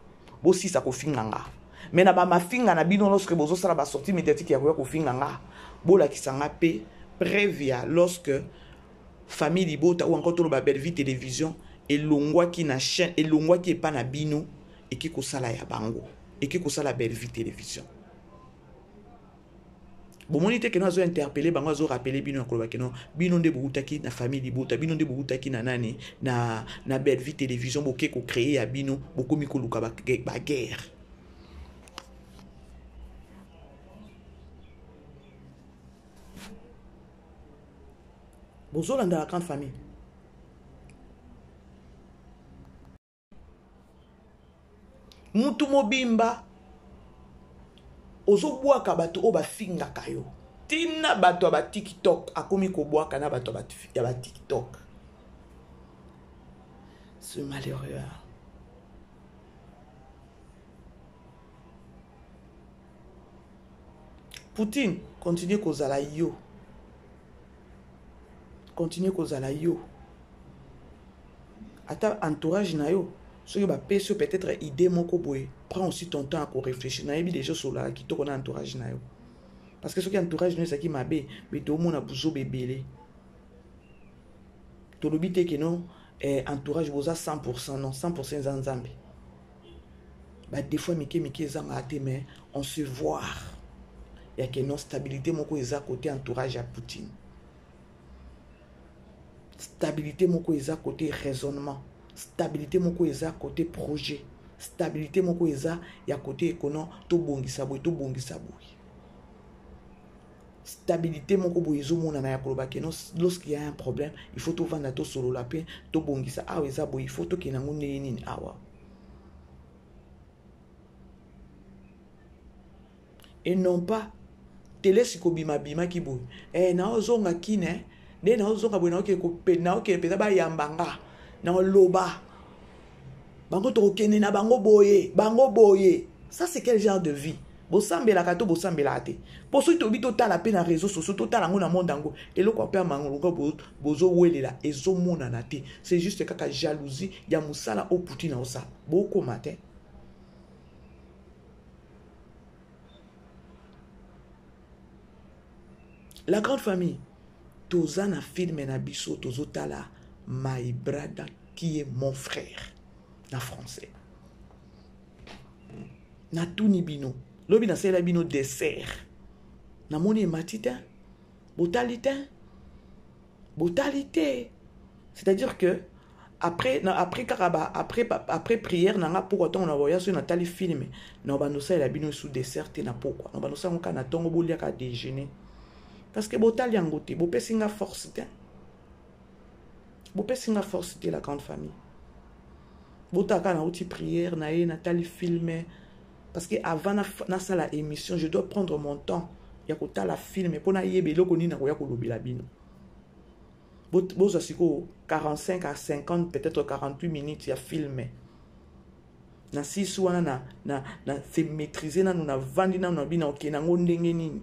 Bosisa kofinga nga. Mais na ba mafinga na bino lorsque bozosala ba sortie médiatique ya koya kofinga nga, bolakisa nga pe preuve ya lorsque famille Libota ou encore toloba Bellevue Télévision elongwaki na chaîne, elongwaki epa na bino eki kosala ya bango, eki kosala Bellevue Télévision. Bomoni te keno azo interpeller bango, azo rappeler bino ya koloba keno bino nde bowutaki na famille Libota, bino nde bowutaki na nani, na Bellevue Télévision, boke ko créer ya bino, bokomi koluka ba guerre. Bozolanda la grande famille. Mutu mobimba ozobwaka bato oyo bafingaka yo. Tina bato ya ba TikTok akomi kobwaka na bato ya ba TikTok. C'est malheureux. Poutine, continue kozala yo. Continue kozala yo. Ata entourage na yo, soki ba pesi yo peut-être idée moko boye, prends aussi ton temps à ko réfléchir. Nayebi déjà solala kitoko na entourage na yo. Parce que soki entourage na yo ezalaki mabe, mais tomona buzo bebele. Tolobi te que non, entourage boza 100%, non, 100% eza Nzambe. Ba des fois mike mike ezanga te, mais on se voit. Ya que non, stabilité moko eza côté entourage ya Poutine. Stabilité moko eza côté raisonnement. Stabilité moko eza côté projet. Stabilité moko eza ya côté écono, to bongisa boye, to bongisa boye. Stabilité moko boye ezomonana ya koloba ke non, lorsqu'il y a un problème, il faut tovanda tosolola pe, tobongisa awa eza boye, il faut tokende yango ndenge nini awa. Et non pas telesi kobima bimaki boye. Na ozonga kine, nde na ozonga boye, na oke kope, na oke mpenza bayamba nga, na oloba. Bango tokokende na bango boye, bango boye. Ça c'est quel genre de vie? Bosambelaka to bosambelaka te. Po soki tobi totala pe na réseaux sociaux, totala yango na monde yango, eloko pe ya mangolongo bozowelela, ezomonana te. C'est juste kaka jalousie ya mosala oyo Poutine aosala. Bokoma te. La grande famille, toza na film na biso, tozotala My Brother qui est mon frère na français. Natuni bino, lobi nasalela bino dessert. Namoni emati te, botali te, botali te. C'est-à-dire que après, na, après kaka ba, après, ba, après prière nanga pokwa ntongo na boya soki natali film, na bando salela bino sous dessert te na pokwa. Na bando salela kaka na ntongo boliaka déjeuner. Parce que botali yango te, bopesi nga force te. Bopesi nga force te la grande famille. Botaka na outi prière na ye natali film parce que avant na sala émission, je dois prendre mon temps ya kotala film po na yeba eloko nini nakoya kolobela bino. Bozwa sikoyo 45 à 50, peut-être 48 minutes ya film. Na sisi wana na, na, na se maîtriser nanu, navandi nanu na bino, okende yango ndenge nini,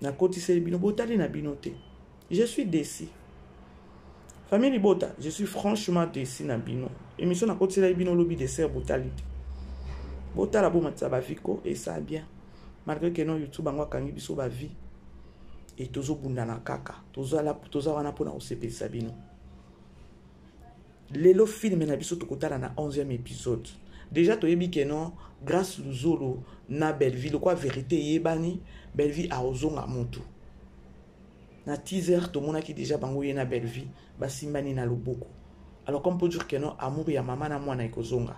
nakotiseli bino, botali na bino te. Je suis déçu, famille libota, je suis franchement déçu na bino. Émission nakotiselaki bino lobi dessert, botali te. Botala, bomatisa baviko, esa bien, malgré que no YouTube yango akangi biso bavues e tozobundana kaka, toza wana mpona kosepelisa bino. Lelo film na biso tokotala na 11e épisode. Déjà toyebi ke non, Grâce Luzolo na Bellevie, lokwa vérité eyebani, Bellevie aozonga motu. Na teaser tomonaki déjà bango, ye na Bellevie basimbani na loboko. Alors, comme pour dire que non, amour ya mama na mwana ekozonga.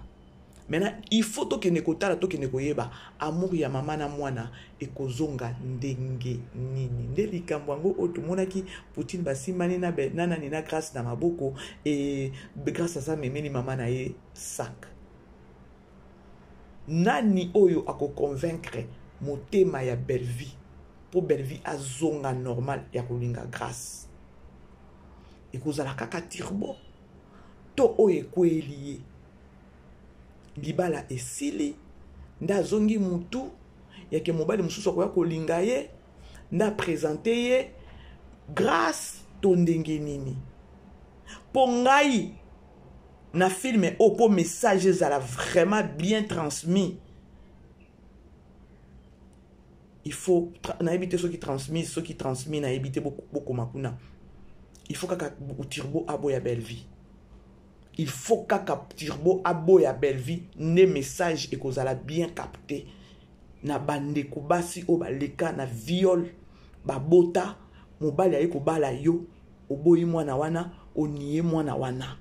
Maintenant il faut tokende kotala, tokende koyeba amour ya mama na mwana ekozonga ndenge nini. Nde likambo yango oyo tomonaki Poutine basimbani na, na nani, na Grâce na maboko, e Grâce aza memeli mama na ye sac. Nani oyo akoconvaincre motema ya Bellevie mpo Bellevie azonga normal ya kolinga Grâce? Ekozala kaka Turbo to oyo ekweyeli ye, libala esili, nde azongi mutu yake, mobali mosusu akoya kolinga ye, nde aprésenter ye Grâce, to ndenge nini? Mpo ngai na film oyo, mpo message ezala vraiment bien transmis, il faut, nayebi te soki transmise, soki transmis, nayebi te, bokoma kuna. Il faut kaka Turbo aboya Bellevie, il faut kaka Turbo aboya Bellevie, nde message ekozala bien capté na bandeko basi oyo baleka na viol, babota, mobali aye kobala yo, oboyi mwana wana, onie mwana wana,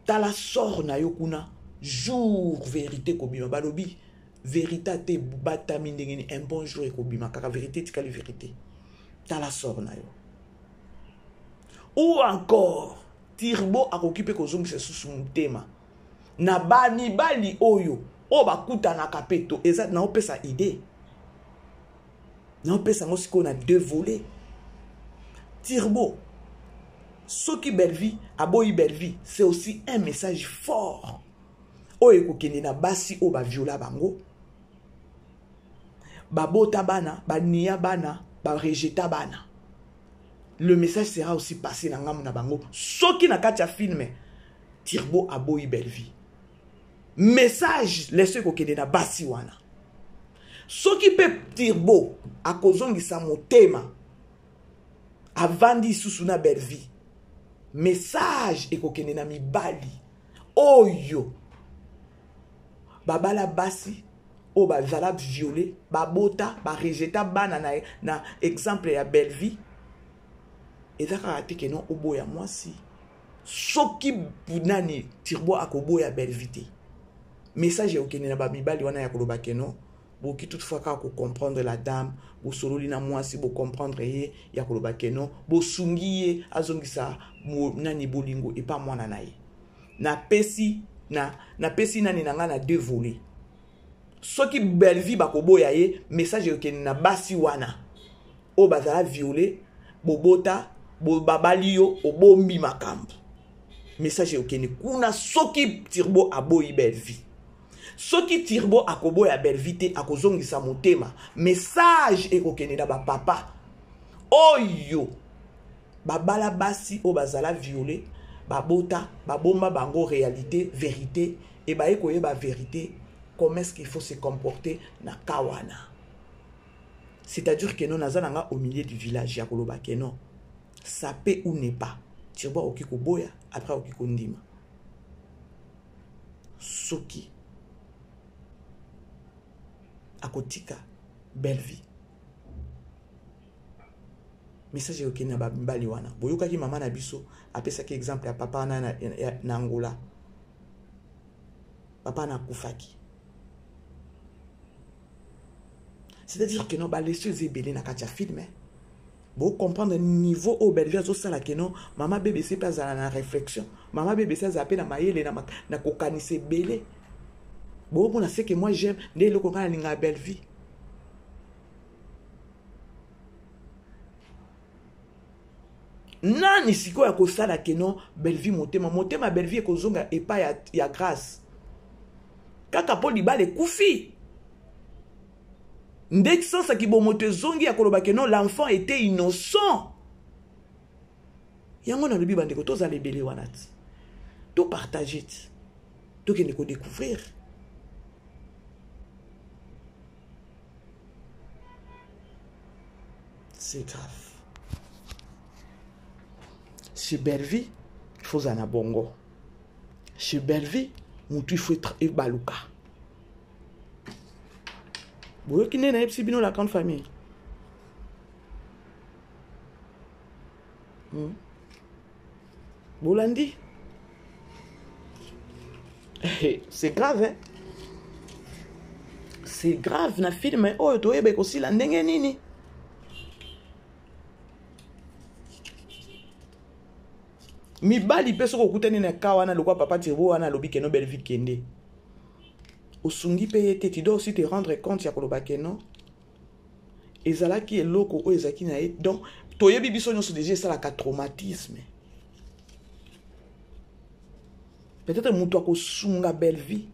tala sort na yo kuna. Jour vérité kobima, balobi vérité te batami ndenge nini, un bon jour ekobima kaka, vérité etikali vérité, tala sort na yo. Ou encore Turbo akoki mpe kozongisa susu motema na bamibali oyo bakutanaka mpe to eza. Naopesa idée, naopesa yango sikoyo na deux volets. Turbo, soki Bellevie aboyi Bellevie, c'est aussi un message fort oyo ekokende na basi oyo baviola bango, babota bana, bania bana, barejeta bana. Le message sera aussi passé na ngambo na bango. Soki na kati ya film Turbo aboyi Bellevie, message leso ekokende na basi wana. Soki mpe Turbo akozongisa motema, avandi lisusu na Bellevie, message ekokende na mibali oyo babala basi oyo bazala violé, babota, barejeta bana. Na exemple ya Bellevie, eza kaka te keno oboya mwasi. Soki nani, Turbo akoboya Bellevie te, message ekokende na bamibali wana ya koloba keno bokoki toutefois kaka kocomprendre la dame, bosololi na mwasi, bocomprendre ye, ya koloba keno bosungi ye azongisa nani, bolingo epa mwana na ye. Napesi nani na ngai na deux volets. Soki Bellevie bakoboya ye, message ekokende na basi wana oyo bazala violé, bobota, babali yo, obombi makambo, message ekokende kuna. Soki Turbo aboyi Bellevie, soki Turbo akoboya Bellevie te, akozongisa motema, message ekokende na bapapa oyo babala basi oyo bazala violé, babota, babomba bango réalité, vérité, e baye koyeba vérité, comment est-ce qu'il faut se comporter na ka wana. C'est-à-dire que non, naza nanga au milieu du village ya koloba ke non, ça peut ou n'est pas. Turbo akoki koboya, après akoki kondima. Soki akotika Bellevie, message ekokende na bamibali wana. Boyokaki mama na biso apesaki exemple ya papa wana na Angola, papa na akufaki. C'est-à-dire que non, baleçons eza ebele na kati ya film. Bocomprendre niveau oyo Bellevie azosala ke non, mama BBC mpe azala na réflexion, mama BBC azala mpe na mayele na kokanisa ebele. Bomona ce que moi j'aime, nde eloko ngai nalingaka Bellevie. Nani sikoyo akosala keno Bellevue motema motema Bellevue ekozonga epai ya Grâce kaka mpo libala ekufi nde sansa kibomoto ezongi ya koloba keno l'enfant était innocent. Yango nalobi bandeko, tozala ebele wana ti topartage ti tokende kodécouvrir. C'est grave. Chez Bellevue, il faut ozala na bongo. Chez Bellevue, motu il faut ebaluka. Boyoki nde nayebisi bino, la grande famille. Bolandi, c'est grave, hein? C'est grave. Na film oyo toyeba ekosila ndenge nini. Mibali mpe soki okutani na ka wana lokwa papa Tirbo wana alobi keno Bellevue kende osungi mpe ye te, tu dois aussi te rendre compte ya koloba keno ezalaki eloko oyo ezalaki na ye. Donc toyebi biso nyonso déjà esalaka traumatisme. Peut-être moto akosunga Bellevue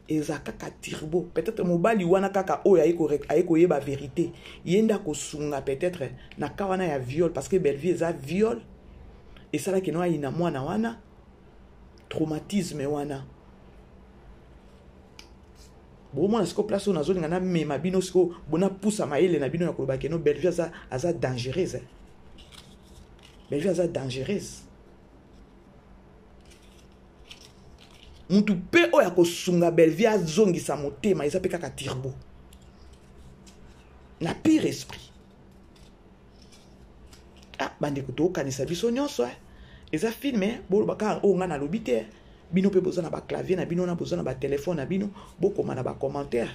eza kaka Tirbo. Peut-être mobali wana kaka oyo aye koyeba vérité, ye nde akosunga peut-être na ka wana ya viol, parce que Bellevue eza viol esalaki no ayina mwana wana, traumatisme wana. Bomona sikoyo place oyo nazolinga namema bino sikoyo, bonapusa mayele na bino ya koloba keno Bellevue aza dangereuse. Bellevue aza dangereuse. Mutu mpe oyo akosunga Bellevue azongisa motema eza mpe kaka Tirbo na pire esprit. Ah, bandeko, tokokanisa biso nyonso, eh. Eza film, eh. Boloba kaka oyo ngai nalobi te. Bino mpe boza na baclavier na bino, na boza na batelefone na bino, bokoma na bacommentaire,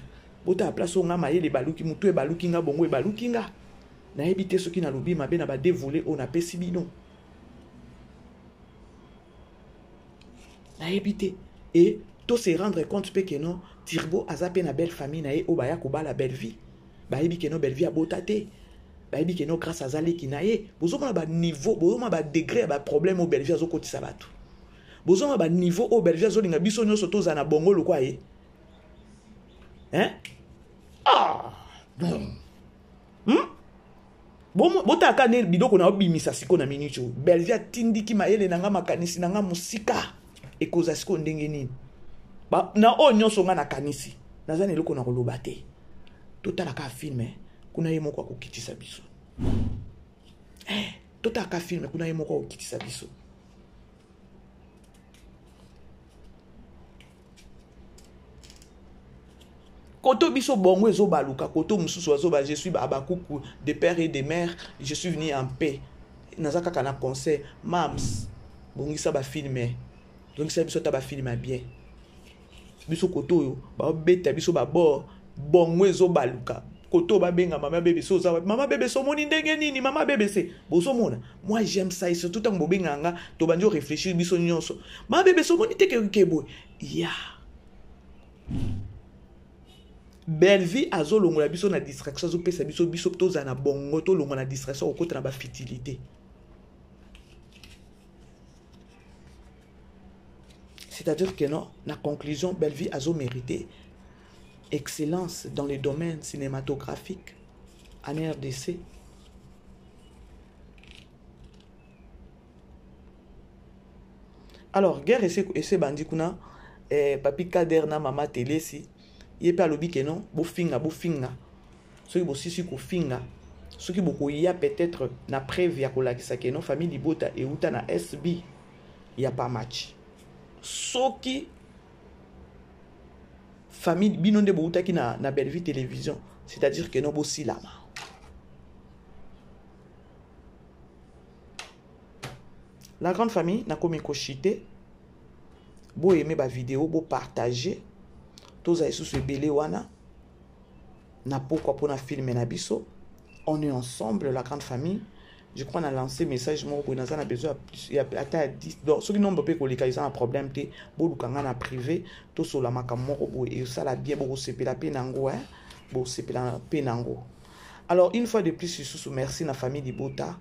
botala place oyo ngai mayele ebaluki, motu ebaluki nga, bongo ebaluki nga. Nayebi te soki nalobi mabe na badevole oyo napesi bino, nayebi te. E to se rendre compte mpe ke non, Tirbo aza mpe na belle famille na ye oyo baya kobala Bellevue. Bayebi ke non, Bellevue abota te. Bayebi ke non, Grâce aza leki na ye. Bozomona baniveau, bozomona badegré ya baproblème oyo Bellevue azokotisa bato. Bozomona baniveau oyo Bellevue azolinga biso nyonso tozala na bongo lokwa ye, hein? Ah non, Botala nde biloko na obimisa sikoyo na minute oyo. Bellevue atindiki mayele na nga, makanisi na nga mosika. Ekozala sikoyo ndenge nini na oyo nyonso nga nakanisi? Naza na eloko na koloba te. Totala kaka film kuna, ye moko akokitisa biso. Totala kaka film kuna, ye moko akokitisa biso. Koto biso bongo ezobaluka, koto mosusu azoba. Je suis abakuku de père et de mère, je suis venu en paix. Naza kaka na conseil: mams, bongisa bafilm, bongisa biso ata bafilm ya bien. Biso koto oyo baobeta biso babord, bongo ezobaluka. Koto oyo babenga mama BBC, oza wapi mama BBC? Omoni ndenge nini mama BBC? Bozomona, moi j'aime ça, et surtout ntango bobengaka nga, tobandi oréfléchir biso nyonso. Mama BBC, omoni te ke boye ya Bellevue azolongola biso na distraction, azopesa biso biso tozala na bongo, tolongola na distraction, kokota na bafutilité. C'est-à-dire que non, na conclusion, Bellevue azomérité excellence dans les domaines cinématographiques en RDC. Alors guerre ese ebandi kuna. Papi Kader na mama Telesi, ye mpe alobi ke non, bofinga, bofinga. Soki bosisi kofinga, soki bokoya peut-être na preuve ya kolakisa ke non, famille libota euta na SB, ya pas match. Soki famille bino nde boutaki na Bellevue Télévision, c'est-à-dire ke non, bosilama. La grande famille, nakomi koshite. Boyeme bavideo, bopartage, tozala lisusu ebele wana na pokwa mpona film na biso. On est ensemble, la grande famille. Je crois na lancé message moko boye, naza na besoin ya ata ya 10. Donc soki nombre mpe koleka, eza na problème te. Boluka nga na privé, tosola makambo moko boye, esala bien, bokosepela mpe nango, hein? Bokosepela mpe nango. Alors une fois de plus lisusu, merci na famille libota.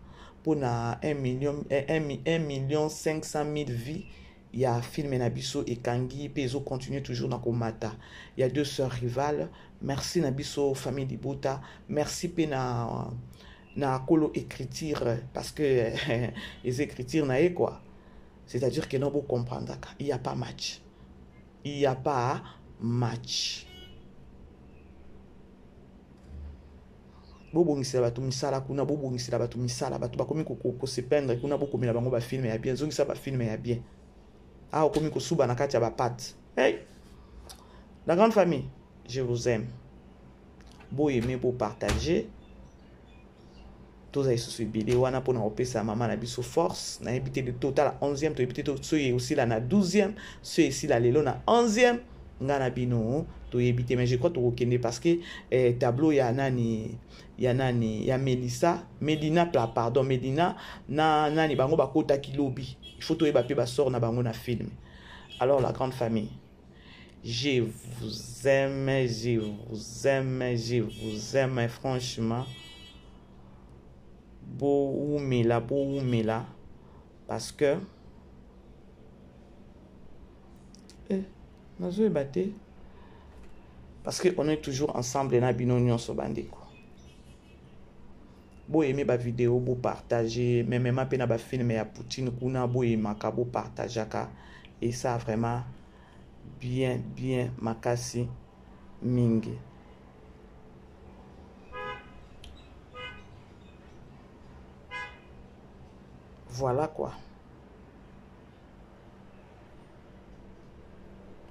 mpona 1 million, 1 million 500 000 vues ya film na biso ekangi mpe ezocontinue toujours na komata ya deux sœurs rivales. Merci na biso famille libota, merci mpe na na kolo écriture, parce que les écritures na ye quoi, c'est-à-dire que non, bocomprendaka, il y a pas match, il y a pas match. Bobongisela bato misala kuna, bobongisela bato misala, bato bakomi kosependre kuna, bokomela bango bafilme ya bien, zongisa bafilme ya bien. Ah, okomi kosuba na kati ya bapate. Hey, la grande famille, je vous aime. Boyeme, bopartage, toza lisusu ebele wana mpona kopesa mama na biso force. Nayebi te, totala 11e, toyebi te soki esila na 12e, soki esila lelo na 11e, nga na bino toyebi te, mais je crois tokokende parce que tableau ya nani, ya nani, ya Melissa, Melina, pardon, Melina na nani, bango bakotaki lobi. Il faut toyeba mpe basort na bango na film. Alors la grande famille, je vous aime, je vous aime, je vous aime franchement. Boumela, boumela, parce que nazoyeba te, parce que on est toujours ensemble na bino nyonso bandeko. Boyeme bavideo, bopartage, memema mpe na bafilme ya Poutine kuna, boyemaka, bopartageaka, et ça vraiment bien bien makasi mingi. Voilà quoi.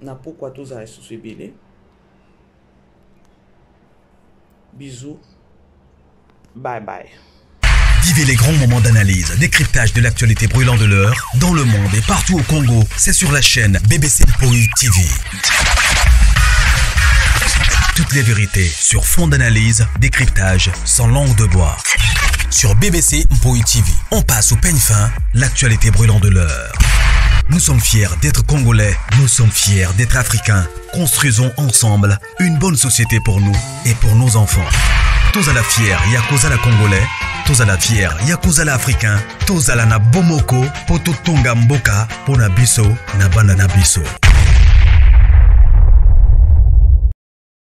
Na pokwa tozala lisusu ebele. Bisous. Bye bye. Vivez les grands moments d'analyse, décryptage de l'actualité brûlante de l'heure, dans le monde et partout au Congo. C'est sur la chaîne BBC Mpoi TV. Toutes les vérités sur fond d'analyse, décryptage, sans langue de bois. Sur BBC Mpoi TV, on passe au peigne fin l'actualité brûlante de l'heure. Nous sommes fiers d'être Congolais, nous sommes fiers d'être Africains. Construisons ensemble une bonne société pour nous et pour nos enfants. Tozala fier ya kozala Congolais, tozala fier ya kozala Africain, tozala na bomoko po totonga mboka pona biso na bana na biso.